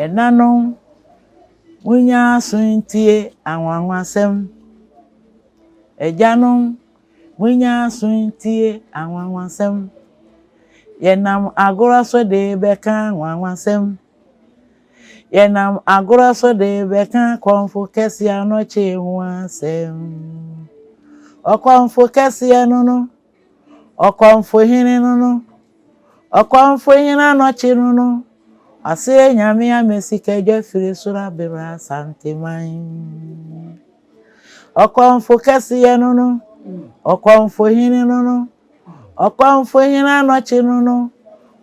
Ɛnanom, monyɛ aso ntie anwanwasɛm. Agyanom, monyɛ aso ntie anwanwasɛm. Yɛnam agorɔ so de rebɛka anwanwasɛm. Yɛnam agorɔ so de rebɛka kɔmfo kɛseɛ anɔkye ho asɛm. Ɔkɔmfo kɛseɛ no no, ɔkɔmfo hene no no, ɔkɔmfo hene anɔkye no no, ɔse Nyame ama sikadwa firi soro abɛwura Asanteman. Ɔkɔmfo kɛseɛ no no, ɔkɔmfo hene no no, Ɔkɔmfo hene anɔkye no no,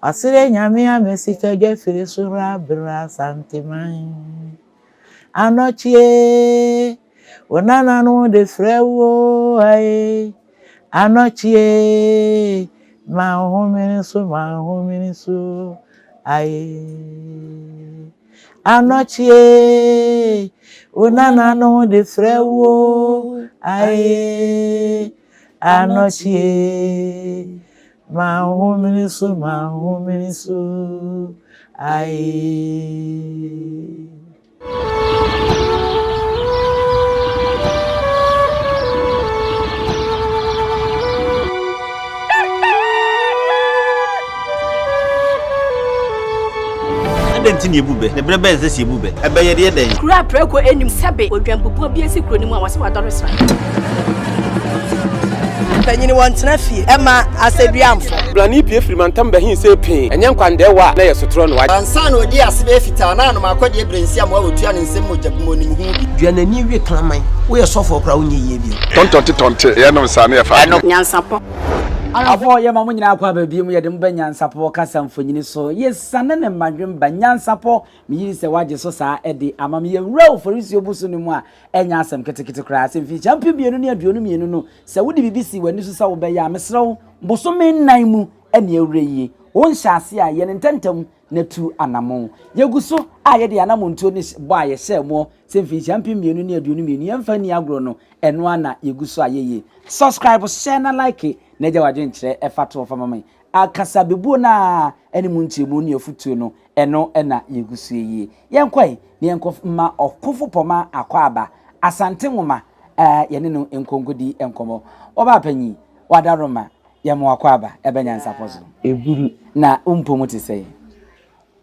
ɔsrɛ Nyame ama sikadwa firi soro abrɛ Asanteman. Anɔkye ee, wo nananom de frɛ wo oo ae. Anɔkye ee, ma wo homene so, ma wo homene so ae. Anɔkye ee, wo nananom de frɛ wo oo ae. Anɔkye, ma wo homene so, ma wo homene so, ae. Adɛn nti na yɛbu bɛ? Na berɛ bɛn na ɛsɛ sɛ yɛbu bɛ? Ɛbɛyɛ deɛ dɛn? Kuro a prako nnim sɛbe odwanbubuo bi asi kuro no mu a wɔse wadɔre sra. Mpanyini wɔntena fie ɛma asɛduamfo. Blani pue firi mantam bɛhe see pee, ɛnyɛ nkwandɛɛwa a na ɛyɛ sotorɔ no. Ansa na ɔdii ase bɛyɛ fitaa na anom akɔdeɛ berɛ nsi amoa wɔtua ne nsam mogya bi mu ɔnim ho bi. Dua n'ani we kraman. Woyɛ sɔfoɔ koraa wonyɛ yie bio. Tɔntɔnte tɔnte, yɛnom nsa na yɛfa adwene. Nyansapɔ. Afɔ yɛma mo nyinaa akɔ aba bio mu yɛde mo ba nyansapɔ kasa mfonini so yɛsiane ne mmadwemba nyansapɔ meyiri sɛ wagye so saa de ama me yɛwura oforisuo boso no mu a Ɛnyɛ asɛm ketekete koraa sɛ mfirihyia 2022 no, sɛ wode biribi si w'ani so sɛ wobɛyɛ a, mesrɛ wo, bosome nnan mu na awura yi. Wo nhyɛase a, yɛ no ntɛmntɛm na tu anammɔn. Yɛgu so a yɛde yɛn anammɔntuo ne bɔ a yɛhyɛɛ moɔ sɛ mfirihyia 2022 yɛmfa nni agorɔ no, ɛno ara na yɛgu so a yɛyɛ. Subscribe, share na like na gya w'adwenkyerɛ fa to hɔ fa ma me. Akasabebuo no ara ne mu nkyerɛmu ne afutuo no, ɛno na yɛgu so yie. Yɛnkɔ ɛ, na yɛnkɔ mma Ɔkofo Pɔma Akwaaba, Asante Nwoma, eh, yɛne no nkɔ nkɔdi nkɔmmɔ. Ɔbaa panyin, Wadaroma, yɛma wo akwaaba, ɛbɛ nyansapɔ so. Eburu. Na wo mpɔ mu te sɛn?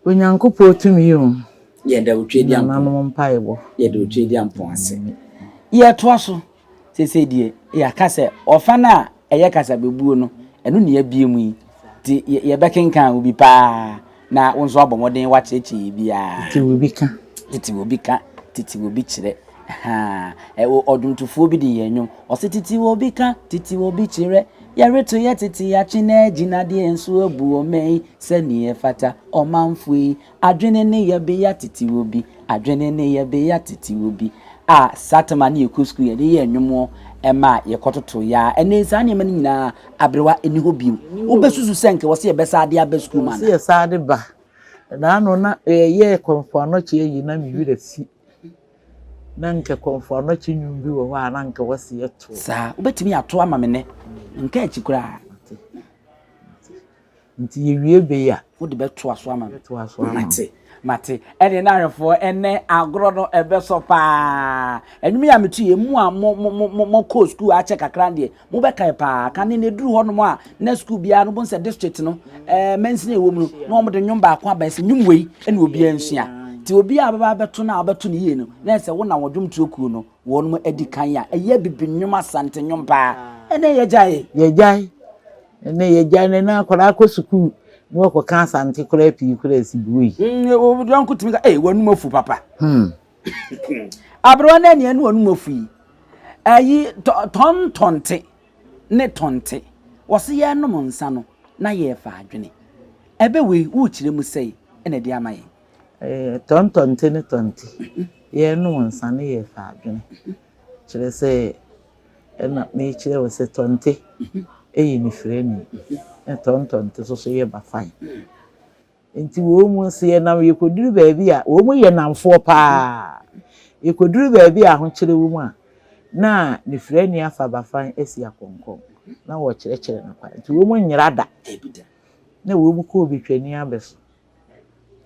Onyankopɔn tumi o. Yɛda wo Tweaduampɔn. Nananom mpaebɔ. Yɛda wo Tweaduampɔn ase. Yɛtoa so. Seesei deɛ, yɛaka sɛ ɔfa no a ɛyɛ kasabebuo no, ɛno na yɛabue mu yi. Nti yɛbɛkenkan wo bi paa na wo nso abɔ mmɔden woakyerɛkyerɛ yɛ biara. Tete obi ka. Tete obi ka, tete obi kyerɛ. Ahaa, ɔdwomtofoɔ bi de yɛ nnwom. Ɔse tete obi ka, tete obi kyerɛ. Yɛreto yɛ tete akye na agyina deɛ nso abu ɔman yi sɛdeɛ ɛfata ɔmanfoɔ yi. Adwene ne yɛbea tete obi, adwene ne yɛbea tete obi. A saa tam a ne yɛkɔ sukuu yɛde yɛ nnwom ma yɛkɔtoto yɛ a, ɛnɛ saa nneɛma no nyinaa aberewa ɛni hɔ bio. Wobɛsusu sɛ nka wɔ sɛ yɛbɛsa de aba sukuu mu anaa? Wɔ sɛ yɛsa de ba. Naano na yɛyɛɛ Kɔmfo Anɔkye ayi na me werɛ fi. Na nka Kɔmfo Anɔkye nnwom bi wɔ hɔ a na nka wɔ sɛ yɛto. Saa, wobɛtumi ato ama me nnɛ? Nka akyi koraa. Mate. Nti yɛwie bɛ yi a. Wode bɛtoa so ama me. Bɛtoa so ama. Mate, mate. Ɛne na ahwɛfoɔ, ɛnɛ agorɔ no ɛbɛsɔ paa. Ɛnwom yi a metu yi, emu a mo mo mo mo mokɔɔ sukuu akyɛ kakra no deɛ, mobɛkae paa. Kane no ɛduru hɔnom a, na sukuu biara no, wobɛhu sɛ district no, ɛɛ mansini a ɛwɔ mu no, na wɔde nnwom baako aba sɛ nnwom wei ɛna obiara nsua. Nti obiara a bɛba abɛto no a wobɛto no yie no, na ɛsɛ wo na wɔ dwomtoɔ kuo no, wɔnom adi kan a ɛyɛ abibi nnwom, Asante nnwom paa. Ɛnɛ yɛgyae. Yɛgyae. Ɛnɛ yɛgyae no na akwadaa kɔ sukuu na wɔkɔka Asante koraa pii koraa asi buo yi. Mm, yɔnko tumi ka, ee, w'anum afu papa. Hmm. Aberewa no ani ɛne w'anum afu yi. Ayi, tɔntɔnte ne tɔnte. Wɔse yɛnom nsa no na yɛrefa adwene. Ɛbɛ wei, worekyerɛ mu sɛe na ɛde ama yɛn? Ɛɛ, tɔntɔnte ne tɔnte. Yɛnom nsa no yɛrefa adwene. Kyerɛ sɛ Ɛna mekyerɛ wo sɛ tɔnte yɛ nifirani na tɔntɔnte nso so yɛ bafan. Nti wɔn mu nso yɛnam yɛkɔduru baabi a wɔn mu yɛ nnamfoɔ paa. Yɛkɔduru baabi a ahokyere wɔ mu a na nifirani afa bafan asi akɔnkɔn na wɔkyerɛkyerɛ no kwan. Nti wɔn mu nyera da. Na wɔn mu kɔ obitwani abɛ so.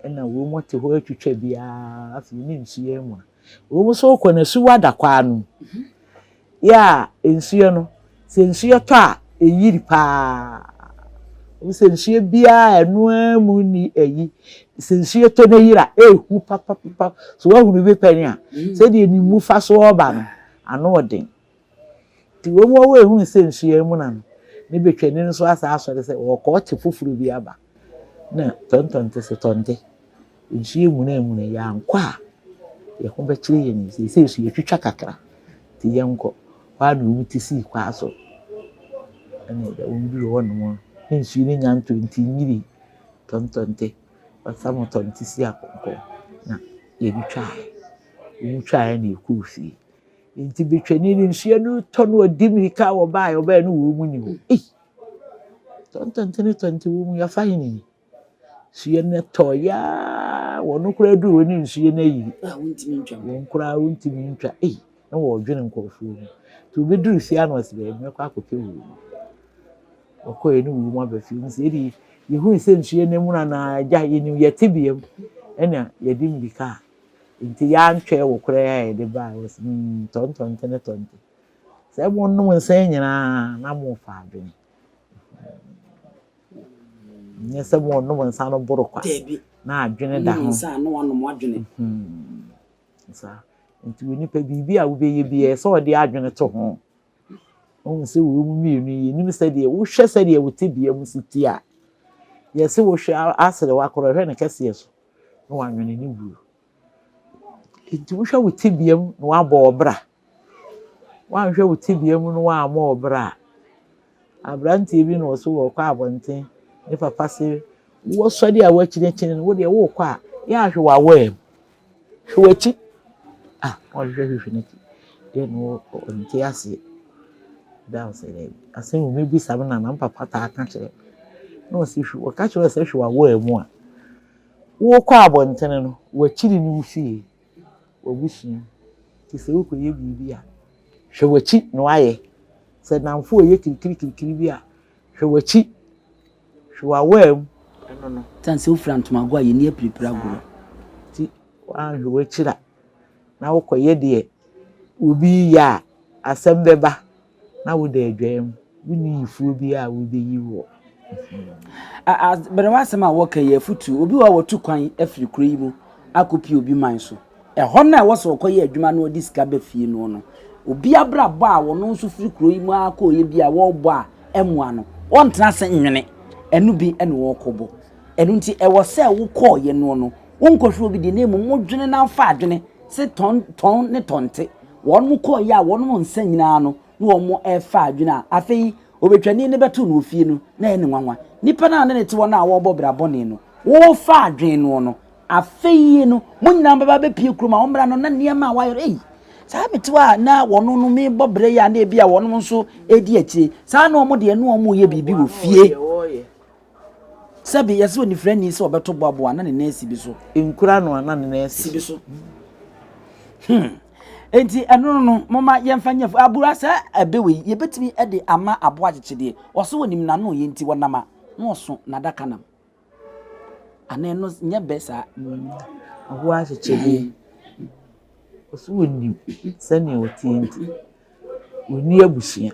Ɛna wɔn te hɔ atwitwa biara afei ne nsuo amuna. Wɔn nso kɔ na asuwa da kwan no mu. Yɛ a nsuo no, sɛ nsuo tɔ a, ɛyiri paa. Wohu sɛ nsuo biara a ɛno ara mu nni ayi, sɛ nsuo tɔ na ɛyiri a, ɛhu papapapa. So woahunu bi pɛn a, sɛdeɛ ne mu fa so reba no, ano ɔden. Nti wɔn a wɔhunu sɛ nsuo amuna no, ne bɛtwani no nso asan asɔre sɛ wɔrekɔ ɔte foforɔ bi aba. Na tɔntɔnte so tɔnte. Nsuo amunamuna, yɛankɔ a, yɛn ho bɛkyere yɛn. Seesei nso yɛatwitwa kakra, nti yɛnkɔ. Hɔ ara na wɔn ti sii kwaa so. Ɛna agya wɔn duruu hɔnom no, na nsuo no nya ntɔ nti nyiri tɔntɔnte. Wɔsam tɔnte si apɔnkɔ na yɛde twaeɛ. Wɔtwaeɛ na yɛkɔɔ fie. Nti betwani no nsuo no retɔ no ɔdi mmirika a wɔbaeɛ wɔbaeɛ no wɔn mu ni hɔ. Ei! Tɔntɔnte ne tɔnte wɔ mu yɛafa hene ni. Nsuo no tɔeɛ ara, wɔn koraa duru hɔ ne nsuo no ayiri. Wɔn koraa wɔntumi ntwa. Ei, na wɔredwene nkurɔfoɔ ho. Nti wɔbɛduru fie a na wɔsi baabi mɛkɔ akɔpɛ wɔ mu. Wɔkɔeɛ ne wɔ mu aba fie. Wɔn sɛ yɛde yɛhui sɛ nsuo no amuna na agya yɛnim yɛte bea mu ɛna yɛde mmirika a nti yɛantwɛn wɔ koraa a yɛde baeɛ. Wɔsi hmm tɔntɔnte ne tɔnte. Sɛ monom nsa nyinaa na mofa adwene. Nyɛ sɛ monom nsa no boro kwa. Na adwene da ho. Nsa na wanom adwene. Saa. Nti onipa biribi a wobɛyɛ bi ɛsɛ sɛ ɔde adwene to ho. Wohu sɛ wɔn mu mmienu yi, yɛnim sɛdeɛ wohwɛ sɛdeɛ wo tebea mu si te a, yɛse wohwɛ aserewa korɔ hwɛ ne kɛseɛ so na wanwene ne wuo. Nti wohwɛ wo tebea mu na wabɔ wo bra. Woanhwɛ wo tebea mu na woammɔ wo bra a, aberanteɛ bi na ɔso wɔrekɔ abɔnten, ne papa se wɔsɔre a woakyinakyini no, wo deɛ worekɔ a, yɛ ahwɛ w'awaa mu. Hwɛ w'akyi. Ah, ɔhwehwɛ hwehwɛ n'akyi. Deɛ na ɔnte aseɛ. Da sɛ dɛ asɛm wɔ mebisa me nana, me papa taa ka kyerɛ me. Na ɔse hwɛ, ɔka kyerɛ sɛ hwɛ w'awaa mu a, worekɔ abɔntene no, w'akyiri ne wo fie. w'abusua. Nti sɛ wokɔyɛ biribi a, hwɛ w'akyi na woayɛ. Sɛ nnamfo reyɛ kirikirikirikiri bi a, hwɛ w'akyi, hwɛ w'awaa mu. Ɛno no. Sane sɛ wofira ntomago a, yɛnni apirapira agorɔ. Nti woanhwɛ w'akyiri a, na wokɔyɛ deɛ obi reyɛ a, asɛm bɛba. na woda adwaa mu, wonni yifoɔ biara a wobɛyi woɔ. Bere w'asɛm a wɔka yi afutu obi wɔ a wɔtu kwan afiri kuro yi mu akɔpie obi man so ɛhɔ no a ɛwɔ sɛ ɔkɔyɛ adwuma na ɔde sika ba fie no no obi abrabɔ a ɔno nso firi kuro yi mu akɔyɛ bi a wɔrebɔ a ɛmmoa no ɔntena ase nwene ɛno bi ɛna wɔrekɔbɔ ɛno nti ɛwɔ sɛ wokɔɔyɛ no no wonkɔhwɛ obi deɛ na mmom wodwene na afa adwene se tɔn tɔn ne tɔnte. Wɔn kɔeɛ a wɔn nsa nyinaa no na wɔn refa adwene a afei obetwani no bɛto no wɔ fie no na ɛyɛ ne nwanwa. Nipa no a ne ne te hɔ no a wɔrebɔ bra bɔne no, wɔrefa adwene no no, afei no mo nyinaa bɛba abɛpie kurom a wɔmmra no na nneɛma a wɔayɛ no, ei, saa mete hɔ a na wɔn no mebɔ brɛ yi a na ebi a wɔn nso redi akyire, saa na wɔn deɛ na wɔn reyɛ biribi wɔ fie. Sɛbe yɛsɛ onifirani sɛ ɔbɛto boaboa na ne nan asi bi so. Nkura no a na ne nan asi bi so. Hmm. Enti ɛno no moma yɛmfa nyɛ abura saa ɛbɛ wei yɛbɛtumi de ama aboa akyekyedeɛ. Ɔsɛ wɔnim n'ano yɛ nti wɔnam a na ɔso n'adaka nam. Anaa ɛno nyɛ bɛ saa. Aboa akyekyedeɛ. Ɔsɛ wɔnim sɛnea ɔteɛ nti. Wɔnni abusua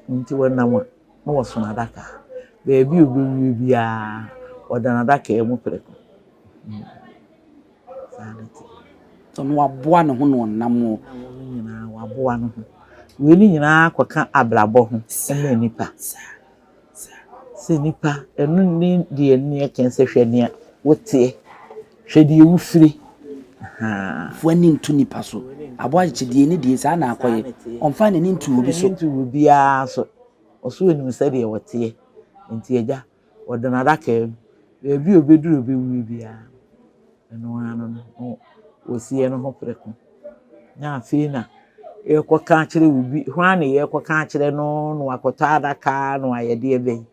nti wɔnam a na wɔso adaka. Baabi a ɔbɛwie biara, ɔda n'adaka mu prɛko. Saa na ɛte. Ɔno waboa ne ho na ɔnam o. Ne nyinaa waboa ne ho. Wei ne nyinaa kɔka abrabɔ ho ma nnipa. Sɛ nipa, ɛno ne deɛ ne yɛka sɛ hwɛ nea woteɛ, hwɛ deɛ wofiri. Fo ani nto nipa so. Aboa kyekye deɛ ne deɛ saa na akɔyɛ. Ɔmfa n'ani nto obi so. Nto obiara so. Ɔso onim sɛdeɛ wɔteɛ. Nti agya, ɔde n'adaka mu. Baabi a obɛduru a obɛwuo biara, ɛno ara no no, wɔsie no ho prɛko. Na afei na yɛrekɔka akyerɛ obi, hwan na yɛrekɔka akyerɛ no na wakɔtɔ adaka na wayɛ deɛ bɛn.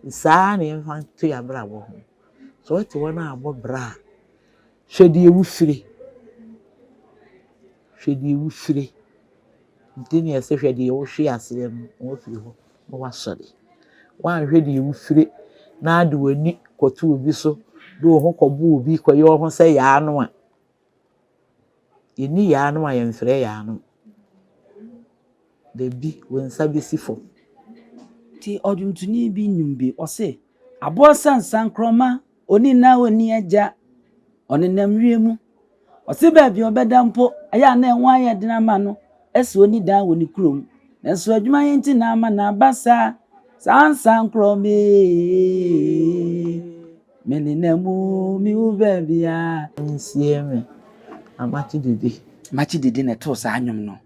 Saa na yɛmfa nto yɛn abrabɔ ho. Sɛ wote hɔ na abɔ bra a, hwɛ deɛ wofire. Hwɛ deɛ wofire. Nti na yɛsɛ hwɛ deɛ wohwe aseɛ no na wafiri hɔ na wasɔre. Woanhwɛ deɛ wofire na ade w'ani kɔto obi so De wo ho kɔbɔ obi kɔyɛ wo ho sɛ yaa no a, yɛnni yaa no a yɛmfrɛ yaa no. Dabi, wo nsa bɛsi fam. Nti ɔdwontoni bi nnwom bi, ɔse, Aboa sansankorɔma, ɔnni na ɔnni agya, ɔnenam wiem. Ɔse baabi a ɔbɛda mpo, ɛyɛ a na ɛho ayɛ den ama no sɛ ɔnni dan wɔ ne kurom. Nanso adwumayɛ nti na ama no aba saa. Saa nsankorɔ me, me nenam mu, me wu baabi a. Nsie me, amakye didi. Amakye didi na ɛtoo saa nnwom no.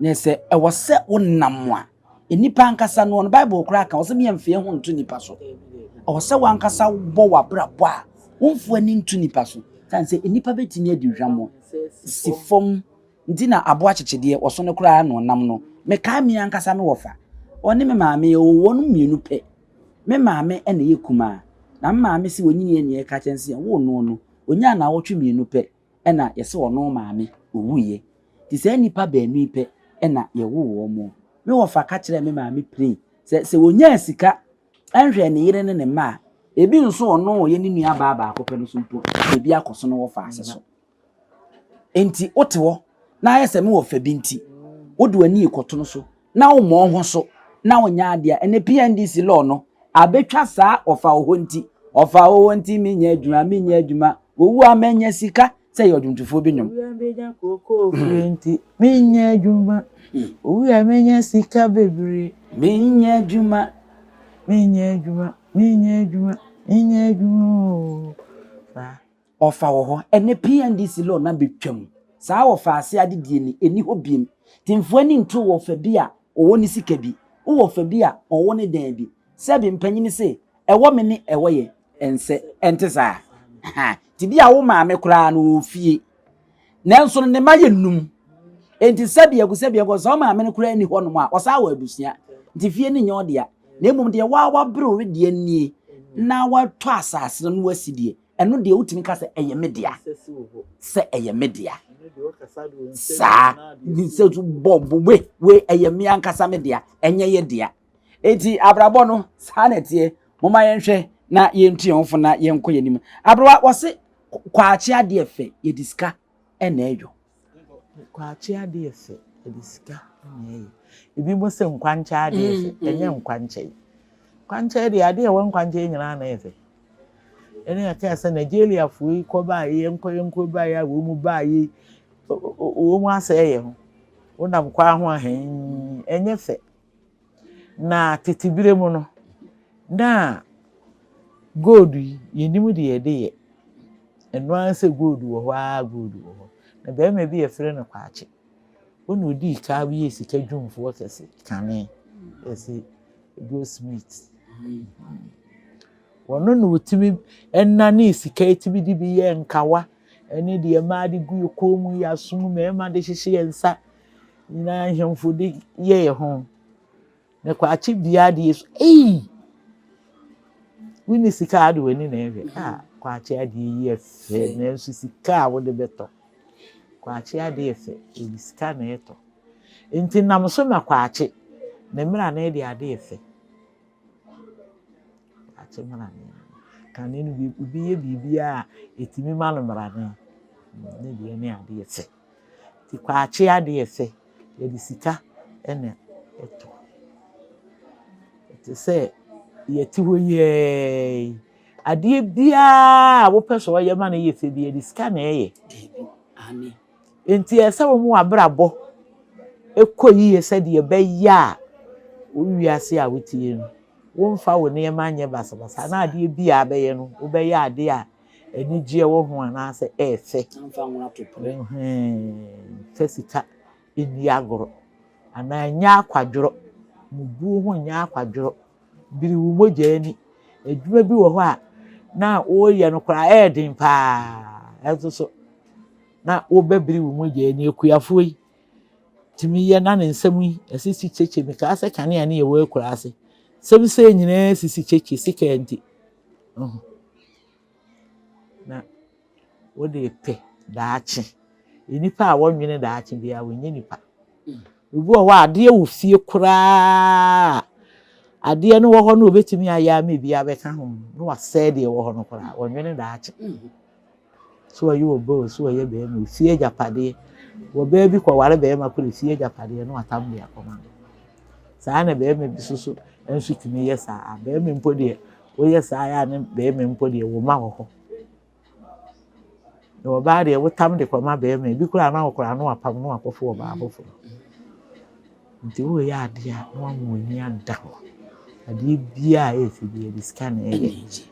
Na sɛ ɛwɔ sɛ wonam a, nnipa ankasa no, Bible koraa ka, ɔsɛ meyɛ mfeɛ ho nto nnipa so. Ɛwɔ sɛ wankasa wobɔ w'abrabɔ a, womfa ani nto nnipa so. Sane sɛ nnipa bɛtumi adi hwammɔ. Si fam. Nti na aboa kyekyedeɛ, ɔso no koraa na ɔnam no. Mekae me ankasa me wɔfa. Ɔne me maame, yɛwɔ wɔn mmienu pɛ. Me maame na ɛyɛ kumaa. Na me maame sɛ ɔnyiniiɛ na yɛka kyerɛ no sɛ yɛwoo no no, ɔnyaa nnawɔtwe mmienu pɛ na yɛsɛ ɔno maame ɔwuiɛ. Nti saa nnipa baanu yi pɛ na yɛwoo wɔn. Me wɔfa ka kyerɛɛ me maame piren sɛ, sɛ ɔnyaa sika nhwɛɛ ne yere ne ne mma a, ebi nso ɔno a ɔyɛ ne nuabaa baako pɛ no so mpo, ebi akɔ so no wɔfa ase so. Enti wote hɔ na ayɛ sɛ me wɔfa bi nti, wode w'ani rekɔto no so na wommɔ wo ho so na wonyɛ adeɛ a, ɛnɛ PNDC law no abɛtwa saa ɔfa wɔ hɔ nti, ɔfa wɔ hɔ nti menyɛ adwuma, menyɛ adwuma, owu a mɛnya sika sɛ yɛ ɔdwomtofoɔ bi nnwom. Owu a mɛnya kookoo fie nti menyɛ adwuma, owu a mɛnya sika bebree. Menyɛ adwuma. Menyɛ adwuma, menyɛ adwuma, menyɛ adwuma oo, saa. Ɔfa wɔ hɔ. Ɛnɛ PNDC law no abɛtwam. Saa ɔfa ase adedie no, ɛnni hɔ biom. Nti mfa w'ani nto ɔfa bi a ɔwɔ ne sika bi, wowɔ ɔfa bi a ɔwɔ ne dan bi. Sɛbe mpanyini se, ɛwɔ me ne ɛwɔ yɛ ɛnsɛ. Ɛnte saa? Ahaa. Nti bi a wo maame koraa no ɔwɔ fie. Nanso no ne mma yɛ num. Enti sɛbe agu sɛbe agu, sɛ wo maame no koraa nni hɔnom a, ɔsan wɔ abusua. Nti fie no nyɛ ɔdea. Na mmom deɛ woa w'abrɛ wo wedeɛ nie na woatɔ asase no na woasi deɛ, ɛno deɛ wotumi ka sɛ ɛyɛ me dea sɛ ɛyɛ me dea saa sɛ bɔ we we ɛyɛ me ankasa me dea ɛnyɛ yɛ dea eti abrabɔ no saa na ɛteɛ moma yɛnhwɛ na yɛntu yɛn ho fo na yɛnkɔ yɛn anim aberewa wɔse kwaakye adeɛ fɛ yɛde sika ɛna ɛyɔ Kwakye adeɛ yɛ fɛ, yɛde sika na ɛyɛ. Ebinom se nkwankyɛn adeɛ yɛ fɛ, ɛnyɛ nkwankyɛn. Nkwankyɛn deɛ adeɛ a ɛwɔ nkwankyɛn nyinaa na ɛyɛ fɛ. Ɛne yɛkaa sɛ Nigeriafoɔ yi kɔ baeɛ, yɛnkɔ yɛnkɔ baeɛ a wɔn mu baeɛ yi, wɔn mu asɛe yɛn ho. Wonam kwan ho a hɛn, ɛnyɛ fɛ. Na tete berɛ mu no, na gold yi, yɛnnim deɛ yɛde yɛ. Ɛno ara sɛ gold wɔ hɔ ara gold wɔ hɔ. Na barima bi a yɛfrɛ no Kwakye, ɔna ɔdii kan yɛɛ sika dwumfoɔ kɛse kane, yɛse goldsmith. Ɔno na ɔtumi nanee sika yi tumi de bi yɛɛ nkawa ne deɛ mmaa de gu yɛn kɔn mu, yɛn aso mu, mmarima de hyehyɛ yɛn nsa nyinaa ahemfo de yɛɛ ho. Na kwakye bia adeɛ so ei! Wonni sika a wode w'ani na ɛhwɛ. Ah, kwakye adeɛ yi yɛ fɛ nanso sika a wode bɛtɔ. Kwakye adeɛ yɛ fɛ, yɛde sika na ɛtɔ. Nti nam so na kwakye ne mmara de adeɛ yɛ fɛ. Kwakye mmara no. Kane no bi obi yɛ biribiara a ɛtumi ma no mmara ne deɛ ne adeɛ yɛ fɛ. Nti kwakye adeɛ yɛ fɛ, yɛde sika na ɛtɔ. Ɛte sɛ yɛte hɔ yi ara yi, adeɛ biara a wopɛ sɛ ɔyɛ ma no yɛ fɛ bi, yɛde sika na ɛyɛ. Nti ɛsɛ sɛ wɔn abrabɔ kɔ yie sɛdeɛ ɛbɛyɛ a wo wiase a wote yi no, womfa wo nneɛma nyɛ basabasa na adeɛ bi a abɛyɛ no, wobɛyɛ adeɛ a anigyeɛ wɔ ho anaasɛ ɛyɛ fɛ. Mfa sika nni agorɔ anaa nyɛ akwadworɔ. Mmubuo ho nyɛ akwadworɔ. Biri wo mogya ani. Adwuma bi wɔ hɔ a na woreyɛ no koraa ɛyɛ den paa ɛnso so na wobɛbiri wo mogya ani. Akuafoɔ yi tumi yɛ na ne nsam yi ɛsisi kyekye. Mekaa sɛ kanea ne yɛwɔ akuraase. Nsɛm sei nyinaa sisi kyekye sika nti. Na wode repɛ daakye. Nnipa a wɔnnwene daakye biara, wɔnyɛ nnipa. Obi wɔ hɔ a, adeɛ wɔ fie koraa a, Adeɛ no wɔ hɔ no obetumi ayɛ ama ebi abɛka ho na wasɛe deɛ ɛwɔ hɔ no koraa. Wɔnwene daakye. So ɔyɛ ɔbaa o, so ɔyɛ barima o, fie agyapadeɛ. Ɔbaa bi kɔware barima koro fie agyapadeɛ na watam de akɔma no. Saa na barima bi nso so nso tumi yɛ saa. Barima mpo deɛ, woyɛ saa yɛ a ne barima mpo deɛ wo mma wɔ hɔ. Na ɔbaa deɛ wotam de kɔma barima, ebi koraa na wo koraa na wapam na wakɔfo ɔbaa foforɔ. Nti woreyɛ adeɛ a na wama w'ani ada hɔ. Adeɛ biara a ɛyɛ fɛ biara yɛde sika na ɛyɛ.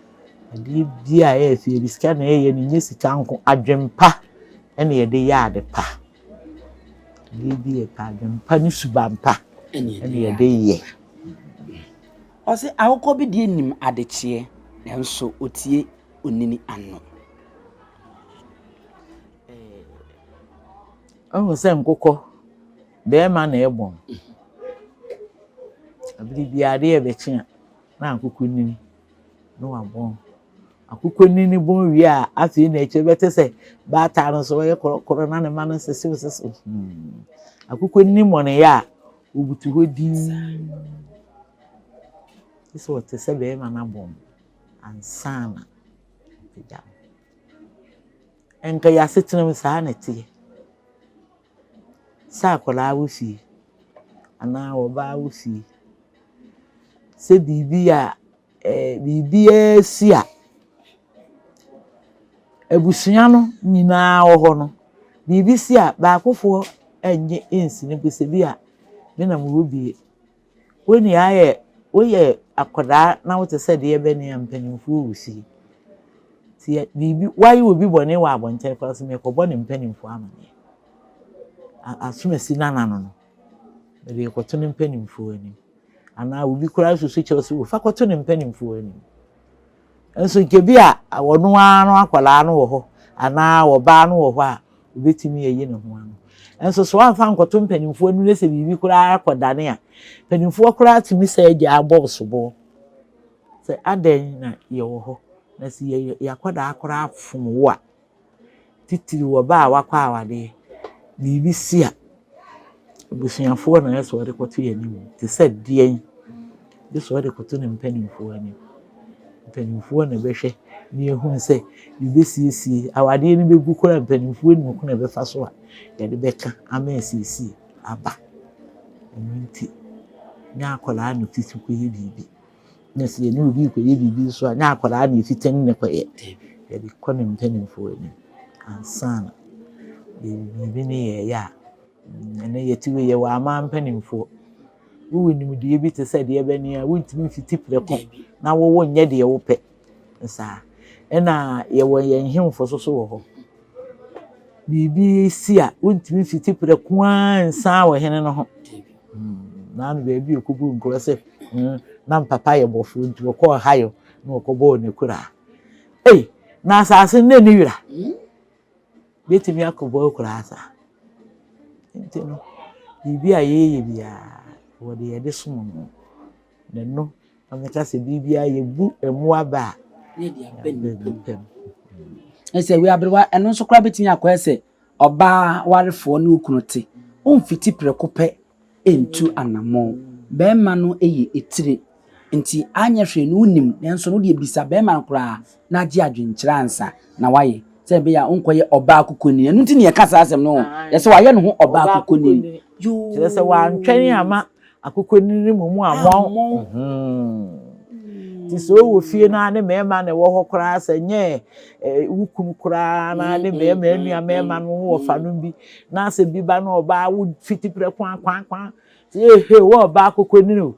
Adeɛ biara a ɛyɛ fɛ yɛde sika na ɛyɛ no nyɛ sika nko, adwempa ɛna yɛde yɛ ade pa. Adeɛ bi yɛ pɛ adwempa ne suban pa ɛna yɛde yɛ. Ɔse akokɔ bi deɛ nim adekyeɛ nanso otie onini ano. Wohu sɛ nkokɔ, bɛrima na ɛbɔn. Abere biara adeɛ rebɛkye a, na akokɔ nini na wabɔn. Akokɔ nini bɔn wie a, afei na akyire bɛte sɛ baatan no so ɔyɛ korɔkorɔ na ne mma no sesew sesew. Hmm. Akokɔ nini mmɔneyɛ a, obutu hɔ dinn. Gye sɛ ɔte sɛ bɛrima no abɔn ansa na wapagya no. Nka yɛn asetena mu saa na ɛteɛ. Sɛ akwadaa wɔ fie anaa ɔbaa wɔ fie, sɛ biribi a ɛɛ biribiara si a, abusua no nyinaa wɔ hɔ no, biribi si a, baakofoɔ nnye nsi no bo sɛ bi a me na mewɔ bie. Wo nua ayɛ woyɛ akwadaa na wote sɛ deɛ ɛbɛn a mpanimfoɔ wɔ fie. Nti yɛ biribi woayɛ obi bɔne wɔ abɔnten koraa sɛ mekɔbɔ ne mpanimfoɔ amaneɛ. Asomasi nana no no, mede rekɔto ne mpanimfoɔ anim. Anaa obi koraa susu kyerɛ sɛ fa kɔto ne mpanimfoɔ anim. Nso nka bi a ɔno ara no akwadaa no wɔ hɔ anaa ɔbaa no wɔ hɔ a, obetumi ayi ne ho ano. Nso sɛ wamfa ankɔto mpanimfoɔ anim na sɛ biribi koraa kɔdane a, mpanimfoɔ koraa tumi sɛ agya abɔ wo soboɔ sɛ adɛn na yɛwɔ hɔ na sɛ yɛ yɛakwadaa koraa fom wo a, titiriw ɔbaa a wakɔ awadeɛ, biribi si a, abusuafoɔ na ɛyɛ sɛ wɔde kɔto yɛn anim te sɛ deɛn, gye sɛ wɔde kɔto ne mpanimfoɔ anim. Mpanimfoɔ na ɛbɛhwɛ na yɛahunu sɛ yɛbɛsiesie awadeɛ no bɛgu koraa mpanimfoɔ nim kwan a ɛbɛfa so a yɛde bɛka ama asiesie aba. Ɛno nti, nyɛ akwadaa na ɔtete kɔyɛ biribi. Na sɛ yɛne obi rekɔyɛ biribi nso a, nyɛ akwadaa na ɛfita ne na kɔyɛ. Yɛde kɔ ne mpanimfoɔ anim ansa na biribi ne yɛyɛ a. Ɛnɛ yɛte wei yɛwɔ aman mpanimfoɔ. Wowɔ nimdeɛ bi te sɛ deɛ bɛne a wontumi mfiti prɛko na wowɔ nyɛ deɛ wopɛ saa. Ɛna yɛwɔ yɛn nhemfo nso so wɔ hɔ. Biribi si a wontumi mfiti prɛko ara nsan wɔ hene no ho. Naano baabi a ɔkɔbu nkorɔ sɛ na mpapa yɛ bɔfoɔ nti ɔkɔɔ Ohio na ɔkɔbɔɔ ne kuraa. Ei, na asase no na ɛni wira. Bɛtumi akɔbɔ akuraa saa. Nti no, biribi a yɛyɛ biara, wɔde yɛde som no. Na ɛno, na meka sɛ biribiara yɛbu mmoa bɛ a, na yɛde aba nnipa mu. Ɛsɛ wei aberewa, ɛno nso koraa bɛtumi akɔyɛ sɛ ɔbaa warefoɔ ne okunu te. Womfiti prɛko pɛ ntu anammɔn. Barima no yɛ etire, nti anyɛ hwee no wonim, nanso no wodeɛ bisa barima no koraa na agye adwenkyerɛ ansa na wayɛ, sɛ ɛbɛyɛ a wonkɔyɛ ɔbaa kokoni. Ɛno nti na yɛka saa asɛm no, yɛ sɛ wayɛ ne ho ɔbaa kokoni. Yoo. Kyerɛ sɛ wantwɛn ama akokɔnini no mmom ammɔn. Nti sɛ ɔwɔ fie no ara ne mmarima na ɛwɔ hɔ koraa sɛ nyɛ wo kunu koraa na ne mmarima nua mmarima no ho wɔfa no bi na sɛ bi ba na ɔbaa wo fiti prɛko akwankwan sɛ ehe wɔ ɔbaa akokɔnini o.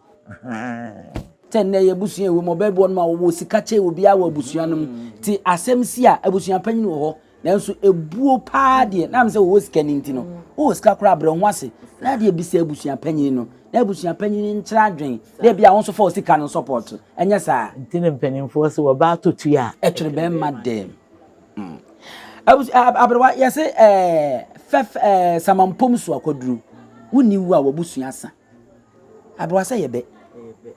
Sɛ nnɛ yɛ abusua ɛwɔ mu ɔbaa bi wɔ nom a wɔwɔ sika kyɛ obiara wɔ abusua no mu nti asɛm si a abusua panyin wɔ hɔ Nanso ebuo paa deɛ, na sɛ wɔwɔ sika no nti no, wowɔ sika koraa brɛ ho ase na deɛ bisa abusua panyin no, na abusua panyin no nkyerɛ adwen, na ebi a wo nso fa wo sika no support, ɛnyɛ saa. Nti na mpanimfoɔ se wɔba atɔ tua a. Ɛtwere bɛrima dɛm. Mm. Abus aberewa yɛse ɛɛ fɛf ɛɛ samampom so akwaduru, wonni wu a w'abusua sa. Aberewa sɛ yɛ bɛ.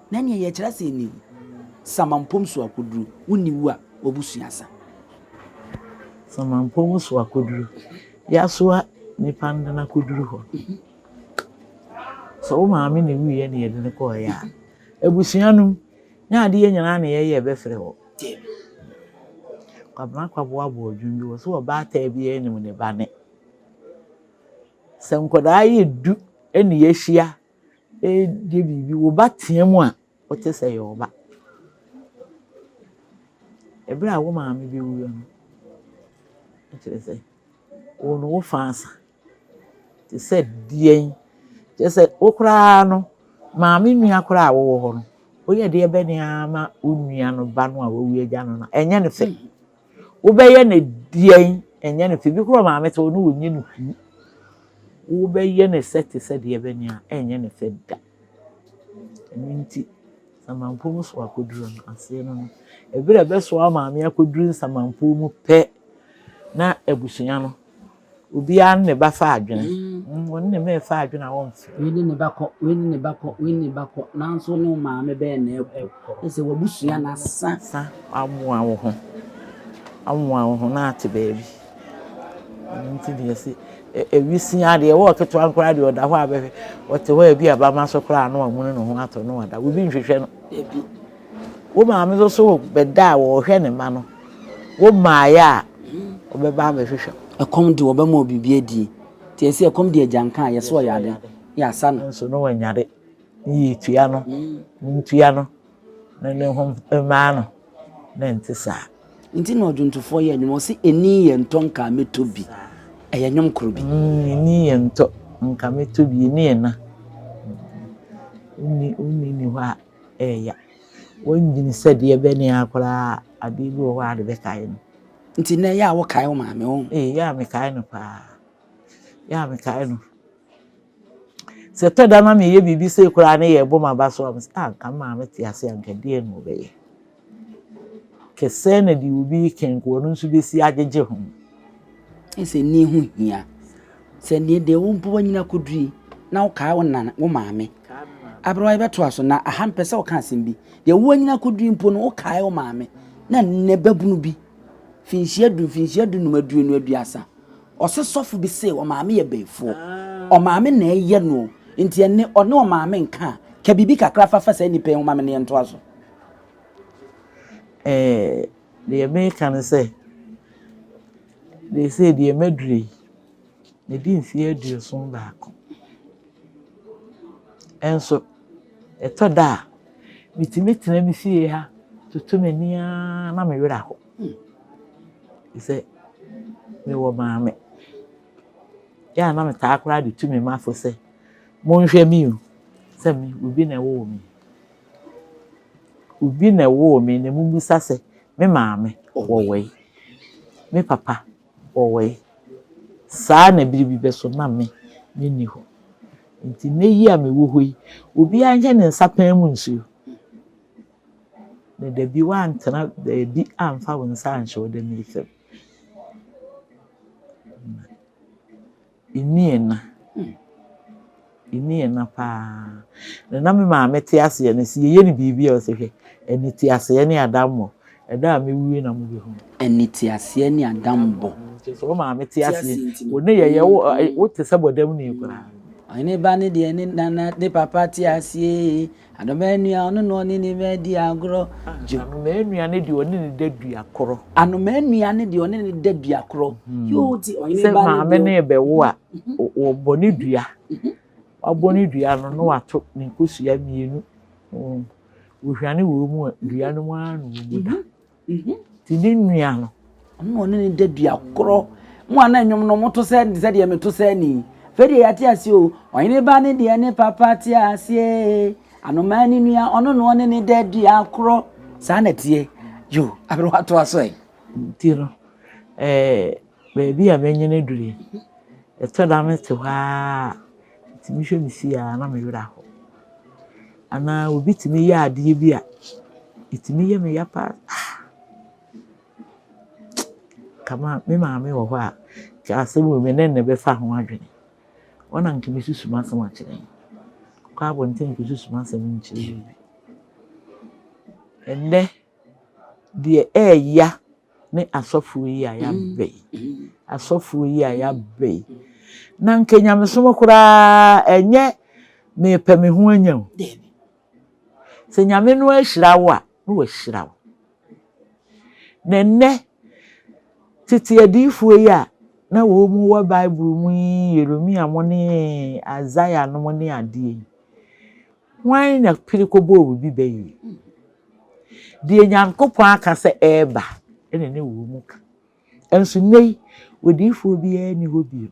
Na nea yɛkyerɛ sɛ ni Samampom so akoduru, wonni wu a w'abusua sa. Samampom so akoduru, yɛasoa nipa no de no akoduru hɔ. Sɛ wo maame na ewuiɛ na yɛde no kɔeɛ a, Abusua no mu, nyɛ adeɛ nyinaa na yɛyɛ ɛbɛfrɛ wɔ. Kwabena Kwaboa bɔɔ dwom bi wɔ so ɔbaatan biara nim ne ba ne. Sɛ nkwadaa yɛ du na yɛahyia reyɛ biribi, wo ba tea mu a, wote sɛ ɛyɛ wo ba. Ɛberɛ a wo maame bɛwuiɛ no, na kyerɛ sɛ wo no wo fa asa. Te sɛ deɛn? Kyerɛ sɛ wo koraa no, maame nua koraa a wowɔ hɔ no, woyɛ deɛ bɛne ara ma wo nua no ba no a wawu agya no no, ɛnyɛ no fɛ. Wobɛyɛ no deɛn? Ɛnyɛ no fɛ. Bi koraa maame te hɔ no wɔnyɛ no hwii. Wobɛyɛ no sɛ te sɛ deɛ bɛne a, ɛnyɛ no fɛ da. Ɛno nti, Nsamanpo mu so akɔduru no, aseɛ no no, ɛberɛ a ɛbɛsoa maame akɔduru Nsamanpo mu pɛ na abusua no, obiara ne ne ba fa adwene. Mm. Wɔne ne mma fa adwene a wɔmfrɛ. Wei ne ne ba kɔ, wei ne ne ba kɔ, wei ne ne ba kɔ, nanso ne wo maame bɛyɛ na ɛkɔ. Ɛsɛ w'abusua no asa. Sa amoa wo ho, amoa wo ho na ate baabi. Ɛno nti deɛ sɛ awisia deɛ ɛwɔ ketewa koraa deɛ ɔda hɔ a bɛhwɛ, ɔte hɔ a ebi aba ma so koraa na wamuni ne ho ato no wada. Obi nhwehwɛ no. Ebi. Wo maame nso so bɛda a wɔrehwɛ ne mma no, wo mmaeɛ a, wɔbɛba abɛhwehwɛ wo. Ɛkɔm de wɔbɛma wo biribi adi. Nti ɛsɛ ɛkɔm de agyanka a, yɛsɛ ɔyɛ ade, yɛasa no. Nso na wanyare, ne yɛtua no, montua no, na ne ho mmaa no, na ɛnte saa. Nti na ɔdwontofoɔ yɛ nnwom, ɔse ɛni yɛ ntɔ nka mɛtɔ bi. Ɛyɛ nnwom koro bi. Ɛni yɛ ntɔ nka mɛtɔ bi, ɛni yɛ na. Wonni wonni ni hɔ a ɛɛya. Wonnwene sɛ deɛ bɛne ara koraa adeɛ bi wɔ hɔ a de bɛkae no. Nti nnɛ yɛ a wokae wo maame wo? Ee, yɛ a mekae no paa. Yɛ a mekae no. Sɛ ɛtɔ da na meyɛ biribi sei koraa ne yɛbɔ m'aba so a, mesɛ ah nka me maame te ase a nka deɛn na ɔbɛyɛ. Kɛsɛ na deɛ obi reka nka ɔno nso bɛsi agyegye ho. Ɛsɛ nni ho hia. Sɛ neɛ deɛ wo mpo wanyini akɔduru yi na wokae wo nana wo maame. Aberewa yɛbɛtoa so na aha mpɛ sɛ woka asɛm bi. Deɛ wo anyini akɔduru yi mpo no wokae wo maame na nnɛ babunu bi finhyia du mfinhyia du num aduonu aduasa ɔse sɔfo bi se ɔmaame yɛ bɛyifoɔ ɔmaame na ɛyɛ no nti ɛne ɔne ɔmaame nka a ka biribi kakra fa fa saa nipa yi ho ma me ne yɛntoa so. Ɛɛ deɛ meka ne sɛ seesei deɛ maduru yi, madi mfeɛ 71. Nso ɛtɔ da a, metumi tena me fie ha toto m'ani ara na me werɛ aho. Sɛ mewɔ maame. Yɛ a na metaa koraa de tu me mma fo sɛ, monhwɛ me o, sɛ me, obi na ɛwoo me. Obi na ɛwoo me na mommisa sɛ me maame ɔwɔ he? Me papa ɔwɔ he? Saa na bere bi bɛso na me, menni hɔ. Nti nnɛ yi a mewɔ hɔ yi, obiara nhwɛ ne nsa pan mu nsuo. Na dabi woantena baabi amfa wo nsa anhyɛ wo dam yi fam. Nni ɛna. Nni ɛna paa. Na na me maame te aseɛ no, sɛ yɛyɛ no biribi a ɔsɛ hwɛ, aniteaseɛ ne adammɔ. Ɛda a mɛwuo na mobɛhu. Aniteaseɛ ne adammɔ. Nti sɛ wo maame te aseɛ, wo ne yɛyɛ wo wote sɛ bɔdam ni koraa. Ɔhene ba ne deɛ ne nana ne papa te aseɛ. Anomaa nua ɔno na ɔne ne mma di agorɔ. Dwo. Anomaa nua ne deɛ ɔne ne da dua korɔ. Anomaa nua ne deɛ ɔne ne da dua korɔ. Yoo ti ɔhene Sɛ ba ne maame deɛ. ne bɛwo a, wɔbɔ ne dua. Wabɔ ne dua no na wato ne nkosua mmienu. Wɔhwane wɔ mu a, dua no mu ara na wɔn da. Nti ne nua no. Ɔno na ɔne ne da dua korɔ. Mo a na nnwom no moto sɛ sɛdeɛ meto sɛ ni. Afei deɛ yɛate ase o. Ɔhene ba ne deɛ ne papa te aseɛ. Anomaa ne nua ɔno na ɔne ne da dua korɔ. Saa na ɛteɛ. Yo, aberewa toa so ɛ. Nti no, ɛɛ baabi a manyini aduru yi, ɛtɔ da mete hɔ ara a, metumi hwɛ me fie a na me werɛ ahow. Anaa obi tumi yɛ adeɛ bi a, ɛtumi yɛ me ya paa. Ah! Nka ma me maame wɔ hɔ a, nka asɛm wei me ne no bɛfa ho adwene. Hɔ na nka mesusu m'asɛm akyerɛ no. Kɔ abɔnten nkɔsusu m'asɛm nkyerɛ obi. Ɛnnɛ, deɛ ɛɛya ne asɔfoɔ yi a yɛaba yi. Asɔfoɔ yi a yɛaba yi. Na nka nyamesom koraa ɛnyɛ mepɛ me ho anya o. Sɛ Nyame no ahyira wo a, na wahyira wo. Na nnɛ, tete adiyifoɔ yi a na wɔn wɔ Bible mu yi, Yeremia mo ne Isaiah nom ne adeɛ yi, hwan na pere kɔbɔɔ obi bɛ yie? Deɛ Nyankopɔn aka sɛ ɛreba ɛna ne wɔn mu ka. Nso nnɛ yi, odiyifoɔ biara nni hɔ bio.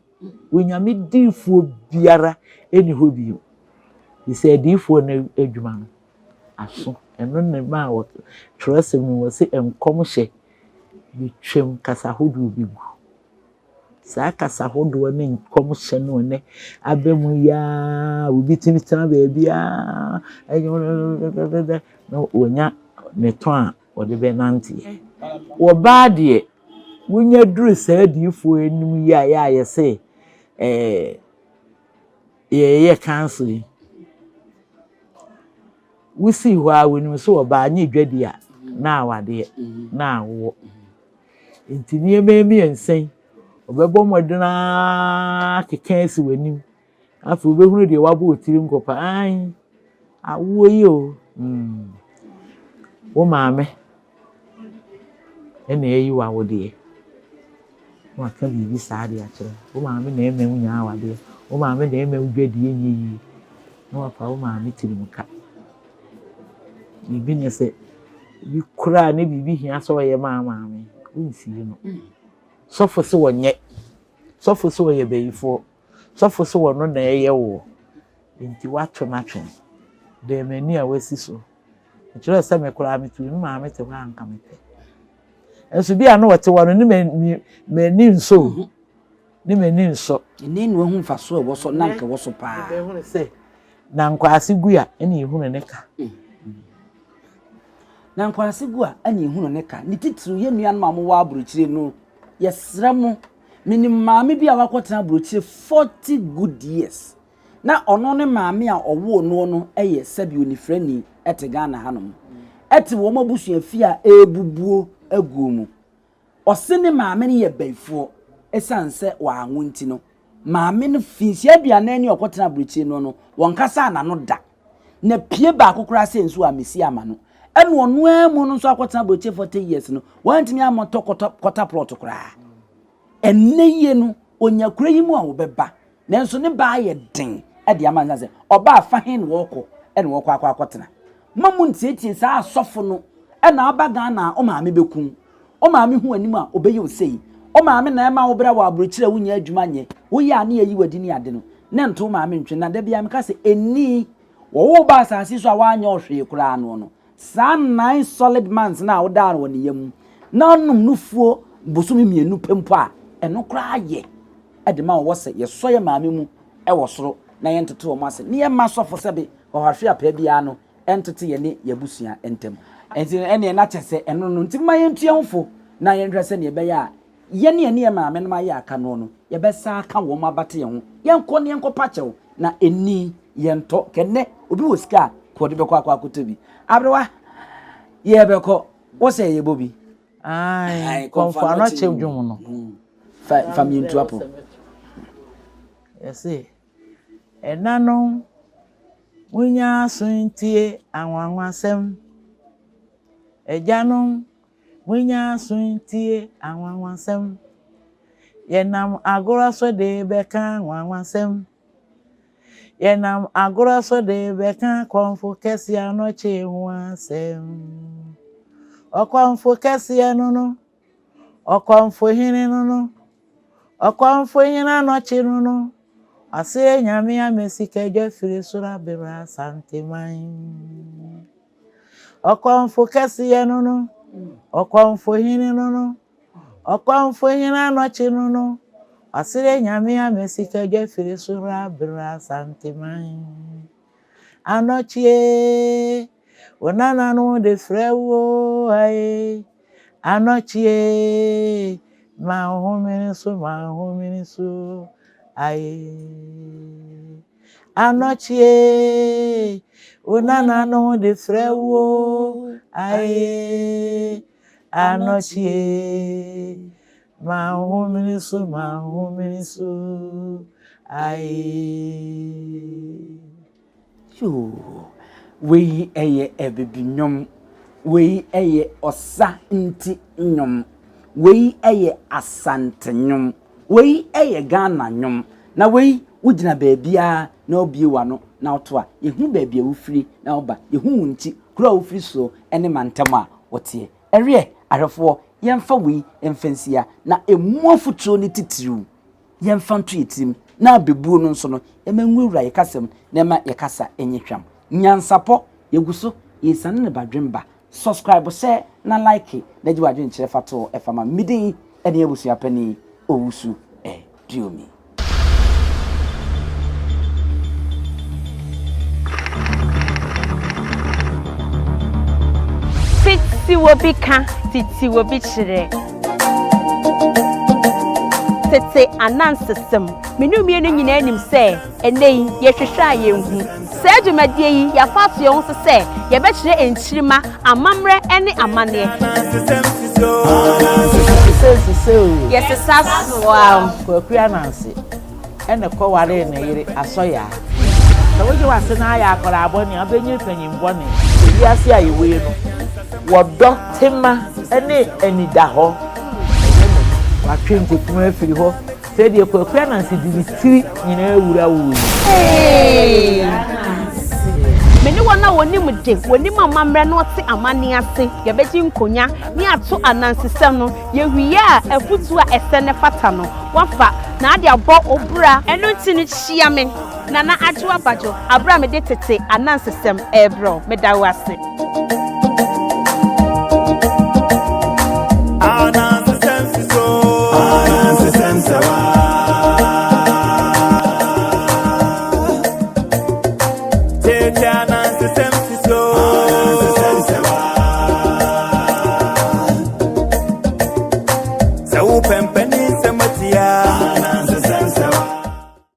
Onyame diyifoɔ biara nni hɔ bio. Ɛfiri sɛ adiyifoɔ no adwuma no aso. Ɛno na ɛmaa wɔ twerɛsɛm no mu wɔse nkɔmhyɛ bɛtwam, kasa hodoɔ bɛgu. Saa kasa hodoɔ ne nkɔmhyɛ no ɛnɛ aba mu yi ara, obi tumi tena baabi ara na wanya ne tɔn a wɔde bɛnanteɛ. Ɔbaa deɛ, wonya duru saa adiyifoɔ anim yi a yɛ a yɛse ɛɛ yɛyɛ council yi, wosii hɔ a wonim sɛ ɔbaa nyɛ dwadi a na awadeɛ na awoɔ. Nti nneɛma mmiɛnsa yi, ɔbɛbɔ mmɔden ara akeka asi w'anim. Afei wobɛhunu deɛ wabɔ wo tiri nkɔpa. Ae, awoɔ yi o. Mm. Wo maame ɛna ɛyi wo awodeɛ. Na waka biribi saa de akyerɛ wo. Wo maame na ɛma wo nya awadeɛ. Wo maame na ɛma wo dwadie nyɛ yie. Na wafa wo maame tirim ka. Biribi ne sɛ, bi koraa ne biribi hia sɛ ɔyɛ maa maame, wonsie no. Sɔfo sɛ ɔnyɛ. Sɔfo sɛ ɔyɛ bayifoɔ. Sɔfo sɛ ɔno na ɛyɛ woɔ. Nti woato no atwene. Dɛn m'ani a wasi so. Ɛkyerɛ sɛ me koraa metu me maame te hɔ a anka mepɛ. Nso bi a na ɔte hɔ no ne m'ani nsɔ o. Ne m'ani nsɔ. Ɛnɛ na wahu mfaso a ɛwɔ so na anka ɛwɔ so paa. Ɛbɛhunu sɛ na nkwaase gu a ɛna ehunu ne ka. Na nkwaase gu a ɛna ehunu ne ka. Ne titiriw yɛn nuanom a wɔwɔ aburokyire no, yɛsrɛ mo. Menim maame bi a wakɔtena aburokyire 40 good years. Na ɔno ne maame a ɔwoo noɔ no yɛ sɛbi onifirani te Ghana hanom. Ɛte wɔn abusua fie a ɛrebubuo aguo mu. Ɔse ne maame no yɛ bayifoɔ ɛsiane sɛ wanwo nti no. Maame no finhyia aduanan ni a ɔkɔtena aburokyire no no, wɔnkasaa n'ano da. Na pie baako koraa sɛ nsuo a mesi ama no. Ɛna ɔno ara mu no nso akɔtena aburokyire 40 years no, wantumi ammɔtɔ kɔta plot koraa. Ɛnnɛ yie no, ɔnya kuro yi mu a ɔbɛba. Nanso ne ba ayɛ den de ama no sɛ ɔba afa he na ɔɔkɔ na ɔɔkɔ akɔ akɔtena. Ma mo ntietie saa asɔfo no na aba Ghana a wo maame bɛku wo. Wo maame hu w'anim a ɔbɛyɛ wo sei. Wo maame na ɛma wo bra wɔ aburokyire a wonnya adwuma nyɛ. Woyɛ a ne yɛyi w'adi ne ade no. Ne nto wo maame ntwene. Na da biara meka sɛ ɛnni wɔwo wo ba asase so a woanyɛ wo hwee koraa noɔ no. Saa nine solid months no a wodaa no wɔ ne yam na ɔnom nufuo bosome mmienu pɛ mpo a, ɛno koraa yɛ de ma wɔwɔ sɛ yɛsɔ yɛn maame mu wɔ soro na yɛntoto wɔn ase na yɛmma asɔfo sɛbe ɔhwahwe apaa biara no ntoto yɛne yɛn abusua ntam. Enti no, ɛnneɛ na kyɛ sɛ ɛno no nti momma yɛntu yɛn ho fo na yɛnhwɛ sɛdeɛ ɛbɛyɛ a yɛne yɛne yɛn maamenom ayɛ aka noɔ no, yɛbɛsan aka wɔn abate yɛn ho. Yɛnkɔ na yɛnkɔpa kyɛw na ɛnni yɛntɔ. Kɛnnɛ, obi wɔ sika a, ka ɔde bɛkɔ akɔ akɔtɔ bi. Aberewa, yɛbɛkɔ. Wo sɛ yɛbɔ bi. Ae, Kɔmfo Anɔkye dwom no. Fa fa mientu apo. Yɛse, Ɛnanom, monnya aso ntie anwanwasɛm. Agyanom, monnya aso ntie anwanwasɛm. Yɛnam agorɔ so de bɛka anwanwasɛm. Yɛnam agorɔ so de rebɛka Kɔmfo Kɛseɛ Anɔkye ho asɛm. Ɔkɔmfo Kɛseɛ no no, Ɔkɔmfo Hene no no, Ɔkɔmfo Hene Anɔkye no no, Ɔseɛ Nyame ama sikadwa firi soro abɛwura Asanteman. Ɔkɔmfo Kɛseɛ no no, Ɔkɔmfo Hene no no, Ɔkɔmfo hene anɔkye no no, ɔsrɛ Nyame ama sika dwa firi soro abrɛ Asanteman. Anɔkye ee, wo nananom de frɛ wo o ae. Anɔkye ee, ma wo homene so, ma wo homene so ae. Anɔkye ee, wo nananom de frɛ wo o ae. Anɔkye, ma wo homene so, ma wo homene so, ae. Yoo. Wei yɛ Abibi nnwom. Wei yɛ Ɔsa nti nnwom. Wei yɛ Asante nnwom. Wei yɛ Ghana nnwom. Na wei, wogyina baabiara na wobue w'ano na woto a, yɛhu baabi a wofiri na woba. Yɛhu wo nti, kuro a wofiri soɔ ne mantam a woteɛ. Ɛweɛ, ahwɛfoɔ, yɛmfa wei mfa nsia, na ɛmu afotuo no titiriw, yɛmfa nto yɛn tirim, na abɛbuo no nso no, yɛma nwurawura yɛn kasa mu na ɛma yɛn kasa nyɛ hwam. Nyansapɔ, yɛgu so, yɛresiane no badwemba. Subscribe hyɛ na like na gye w'adwenkyerɛ fa to hɔ fa ma me. Me din ne Abusuapanin Owusu Aduomi. Tete obi ka, tete obi kyerɛ. Tete anansesɛm. Me ne wo mmienu nyinaa nim sɛ ɛnnɛ yi yɛhwehwɛ a yɛnhu. Saa dwumadie yi, yɛafa ato yɛn ho so sɛ yɛbɛkyerɛ nkyirimma amammerɛ ne amanneɛ. Yɛsesa soa. Kwaku Ananse na ɛkɔwaree ne yere Asɔyaa. Sɛ wogye w'ase na ayɛ akwadaa bɔne a, wobɛnyini panyin bɔne. Ewiase a yɛwɔ yi no, wɔdɔ, tema ne anidahɔ. Ɛyɛ me. Watwe nkukuo afiri hɔ. Sɛdeɛ Kwaku Ananse de ne tiri nyinaa wura wo yi. Me ne wɔn a wɔnim de, wɔnim amammerɛ na wɔte amanneɛ ase, yɛbɛgye nkonya ne ato anansesɛm no. Yɛwie a, afotuo a ɛsɛ na ɛfata no, woafa na ade abɔ wo bra. Ɛno nti no, hyia me, Nana Adwoa Badwo, aberɛ a mede tete anansesɛm rebrɛ wo. Meda wo ase.